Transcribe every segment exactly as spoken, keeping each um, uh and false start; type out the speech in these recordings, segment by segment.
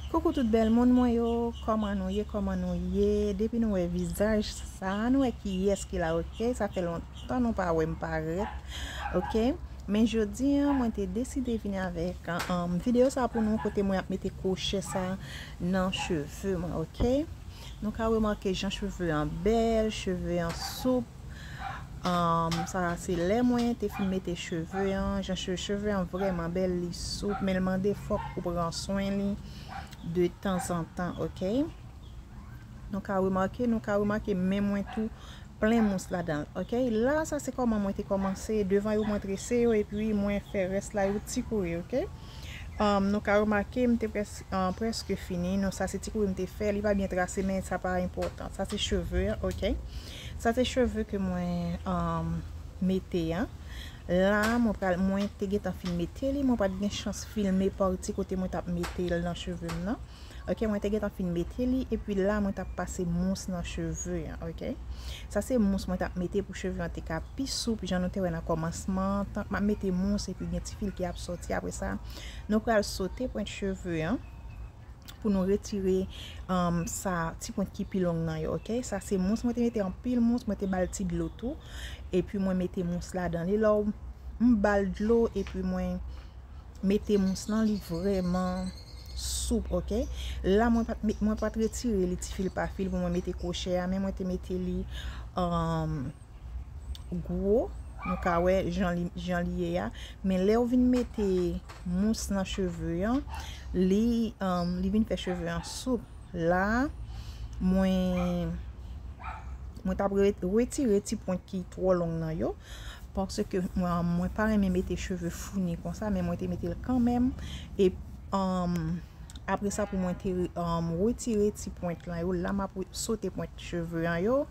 Koukou tout bèl moun mwen yo, kòman nou ye, kòman nou ye? Depi nou wè vizaj sa, nou wè kiyès ki la, oke? Sa fè lontan nou pa wè m parèt, oke? Men jodi a, mwen te deside vini avèk, um, videyo sa pou nou, kote mwen ap mete kwochè sa nan cheve mwen, oke? Nou ka remake jan cheve an bèl, cheve an soup. Um, sa se lè mwen te fin mete cheve an, jan che-, cheve an vrèman bèl, li soup, men l mande fòk ou pran swen li de tanzantan, oke? Nou ka remake, nou ka remake men mwen tou plen mous ladan l, oke? La, sa se kòman mwen te kòmanse, devan yo mwen trese yo, epi mwen fè rès la yo ti kouri, oke? Um, nou ka remake, m te près-, uh, prèske fini. Non, sa se ti kouri m te fè, li pa byen trase, men sa pa enpòtan. Sa se cheve an, oke? Sa se cheve ke mwen, um, mete an. La, mwen pral, mwen te gentan fin mete li, mwen pa t gen chans filme pati kote mwen t ap mete l nan cheve m nan. Oke, mwen te gentan fin mete li, epi la, mwen t ap pase mous nan cheve an, oke? Sa se mous mwen t ap mete pou cheve an te ka pi soup, jan nou te wè nan kòmansman, tank m ap mete mous, epi gen ti fil ki ap sòti, apre sa, nou pral sote pwent cheve an pou nou retire, um, sa ti pwent ki pi long nan yo, oke? Sa se mous, mwen te mete anpil mous, mwen te ba l ti dlo tou, epi mwen mete mous ladan li. Lè w, m ba l dlo, epi mwen mete mous lan, li vrèman soup, oke? La, mwen pa t met-, mwen pa t retire li ti fil pa fil pou mwen mete kwochè a, men mwen te mete li, um, gwo, nou ka wè jan li, jan li ye a. Men lè w vin mete mous nan cheve an, li, um, li vin fè cheve an soup. La, mwen, mwen t ap re-, retire ti pwent ki twò long nan yo, paske mwen, mwen pa renmen mete cheve founi konsa, men mwen te mete l kanmenm. E, um, apre sa, pou mwen te, um, retire ti pwent lan yo, la m ap re-, sote pwent cheve an yo.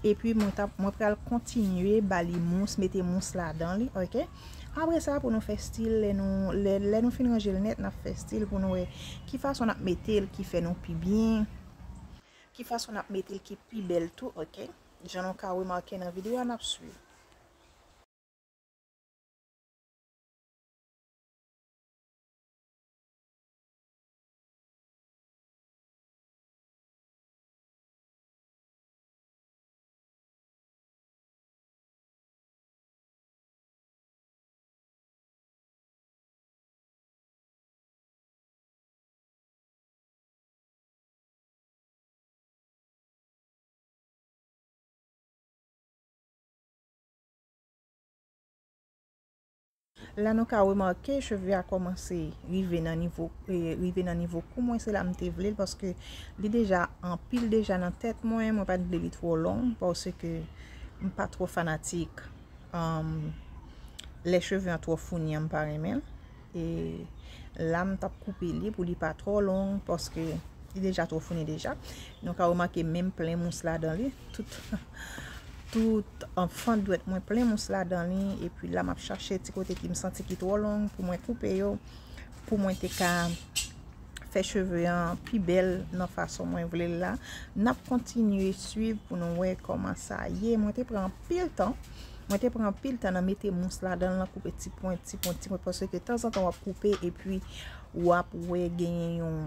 Epi mwen t ap, mwen pral kontinye ba li mous, mete mous ladan li, oke? Apre sa, pou nou fè stil, lè nou, lè, lè nou fin ranje l nèt, n ap fè stil pou nou wè ki fason n ap mete l ki fè nou pi byen, ki fason n ap mete l ki pi bèl tou, oke? Jan nou ka remake nan videyo a, n ap swiv. La nou ka remake cheve a kòmanse rive nan nivo, eh, rive nan nivo kou mwen, se la m te vle l, paske li deja anpil deja nan tèt mwen, mwen pa t vle li twò long, paske m pa twò fanatik, um, lè cheve an twò founi an, m pa renmen l. E la m t ap koupe li pou li pa twò long, paske li deja twò founi deja. Nou ka remake menm plen mous ladan li. Tout, tout, an, fant dwèt mwen plen mous ladan li. Epi la, m ap chache ti kote ki m santi ki twò long pou mwen koupe yo, pou mwen te ka fè cheve an pi bèl nan fason mwen vle l la. N ap kontinye swiv pou nou wè kòman sa ye. Mwen te pran anpil tan. Mwen te pran anpil tan nan mete mous ladan l, nan koupe ti pwent, ti pwent, ti pwent, paske tanzantan w ap koupe epi w ap wè genyen yon,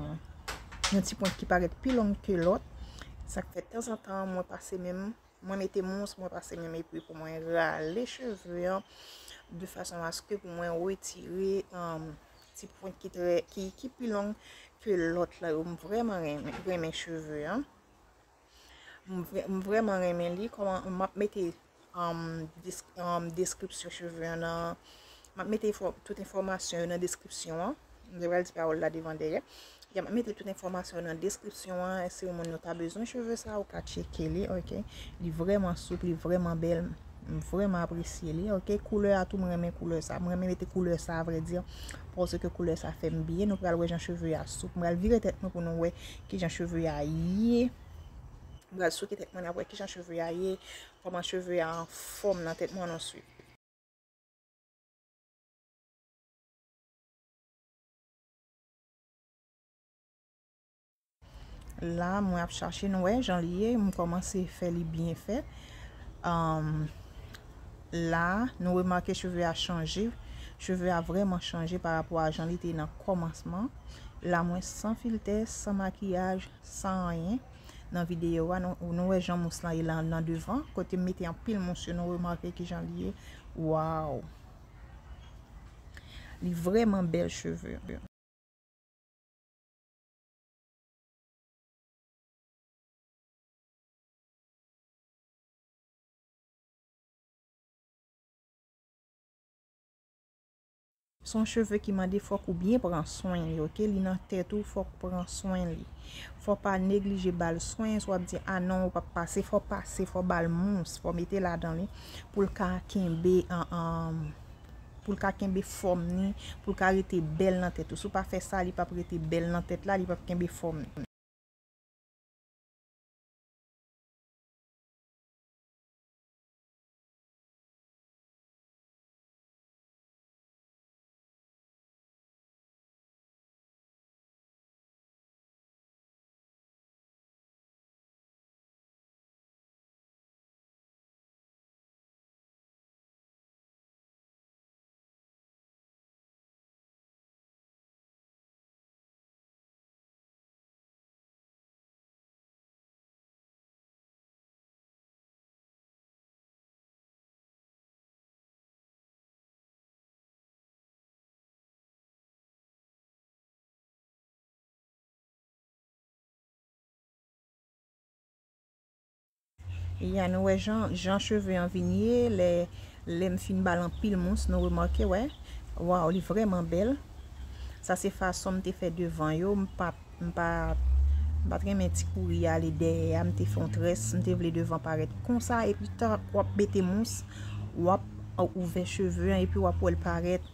yon ti pwent ki parèt pi long ke lòt. Sa k fè tanzantan mwen pase menm, mwen mete mous, mwen pase menm epi pou mwen rale cheve an de fason aske pou mwen retire, um, ti pwent ki trè, ki, ki pi long ke lòt la yo. M vrèman renmen, renmen cheve an. M vre-, m vrèman renmen li. Kòman m ap mete, um, dis-, um, deskripsyon cheve an nan, m ap mete enfò-, tout enfòmasyon yo nan deskripsyon an. M te pral di pawòl la devan dèyè. Ya, m ap mete tout enfòmasyon yo nan deskripsyon an. Si yon moun nou ta bezwen cheve sa, ou ka tcheke li, oke? Li vrèman soup, li vrèman bèl. M vrèman apresye li, oke? Koulè a tou, m renmen koulè sa. M renmen mete koulè sa, a vrè di, paske koulè sa fè m byen. Nou pral wè jan cheve a soup. M pral vire tèt mwen pou nou wè kijan cheve a ye. M pral souke tèt mwen, n ap wè kijan cheve a ye, kòman cheve a anfòm nan tèt mwen, ann swiv. La, mwen ap chache, nou wè jan li ye, m kòmanse fè li byen fè. Anm, la, nou remake cheve a chanje. Cheve a vrèman chanje pa rapò a jan li te ye nan kòmansman. La mwen san filtè, san makiyaj, san anyen. Nan videyo a, nou, nou wè jan mous lan ye lan nan devan. Kote m mete anpil mous yo, nou remake kijan li ye. Waw! Li vrèman bèl cheve. Se yon cheve ki mande fòk ou byen pran swen li, oke? Li nan tèt ou, fòk pran swen li. Fò pa neglije ba l swen, si w ap di, "A non, ou p ap pase," fò pase, fò ba l mous, fò mete ladan li pou l ka kenbe, an, an, pou l ka kenbe fòm ni, pou l ka rete bèl nan tèt ou. Si w pa fè sa, li p ap rete bèl nan tèt la, li p ap kenbe fòm ni. Ya, nou wè jan, jan cheve an vin ye, lè, lè m fin ba l anpil mous, nou remake, wè. Waw, li vrèman bèl. Sa se fason m te fè devan yo, m pa, m pa, m pa t renmen ti kouri ale dèyè a, m te fè yon très, m te vle devan parèt konsa, epi tan w ap mete mous, w ap ouvè cheve an, epi w ap wè l parèt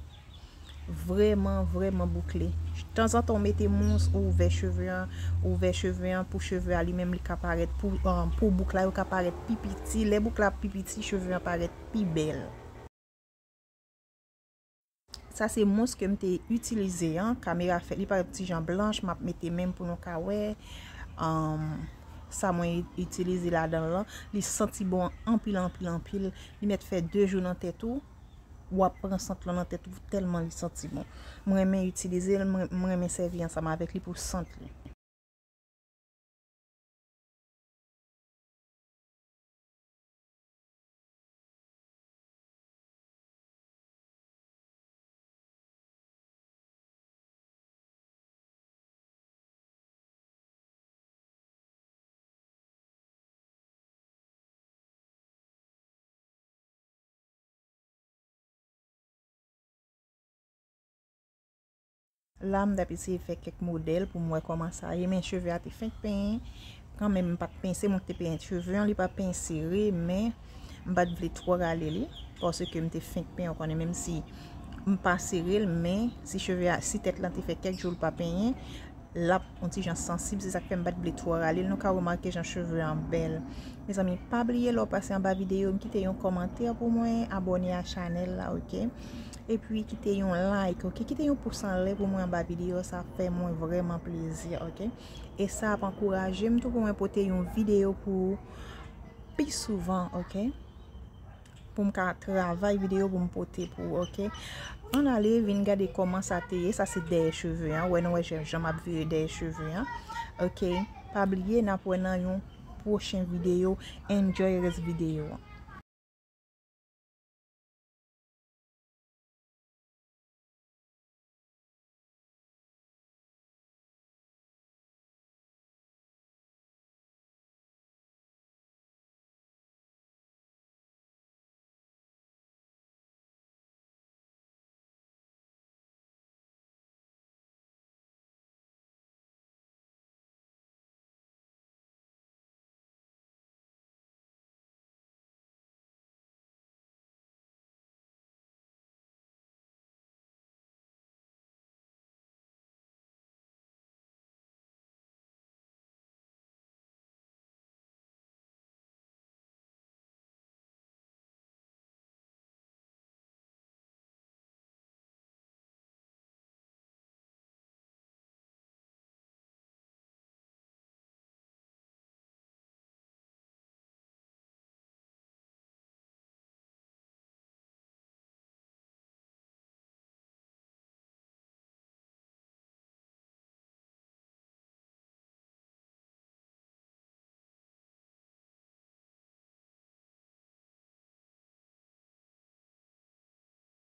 vrèman, vrèman boukle. Tanzantan, w mete mous, ou ouvè cheve an, ou ouvè cheve an pou cheve a li menm li ka parèt, pou, um, pou bouk la yo ka parèt pi piti. Lè bouk la pi piti, cheve an parèt pi bèl. Sa se mous ke m te itilize an. Kamera fè li parèt ti jan blanch, m ap mete menm pou nou ka wè, um, sa mwen itilize ladan l lan. Li santi bon anpil, anpil, anpil. Li mèt fè de jou nan tèt ou. W ap pran sant lan nan tèt ou tèlman li santi bon. Mwen renmen itilize l, mwen, mwen renmen sèvi ansanm avèk li pou sant li. La, m t ap eseye fè kèk modèl pou m wè kòman sa ye, men cheve a te fenk penyen. Kanmenm, m pa t penyen, se mwen ki te penyen cheve an, li pa t penyen sere, men m pa t vle twò rale li, paske m te fenk penyen, w konnen, menm si m pa sere l, men si cheve a, si tèt lan te fè kèk jou l pa penyen, l ap yon ti jan sansib, se sa k fè m pa t vle twò rale l. Nou ka remake jan cheve an bèl. Mezanmi, pa bliye lè w pase anba videyo, kite yon kòmantè pou mwen, abòne a chanèl la, oke? Epi kite yon like, oke? Kite yon pous anlè pou mwen anba videyo, sa fè mwen vrèman plezi, oke? E sa ap ankouraje m tou pou mwen pote yon videyo pou ou pi souvan, oke? Pou m ka travay videyo pou m pote pou ou, oke? Ann ale, vin gade kòman sa te ye. Sa se dèyè cheve an. Wè, nou wè jan, jan m ap vire dèyè cheve an. Oke? Pa bliye, n ap wè nan yon pwochen videyo. Enjoy rès videyo an.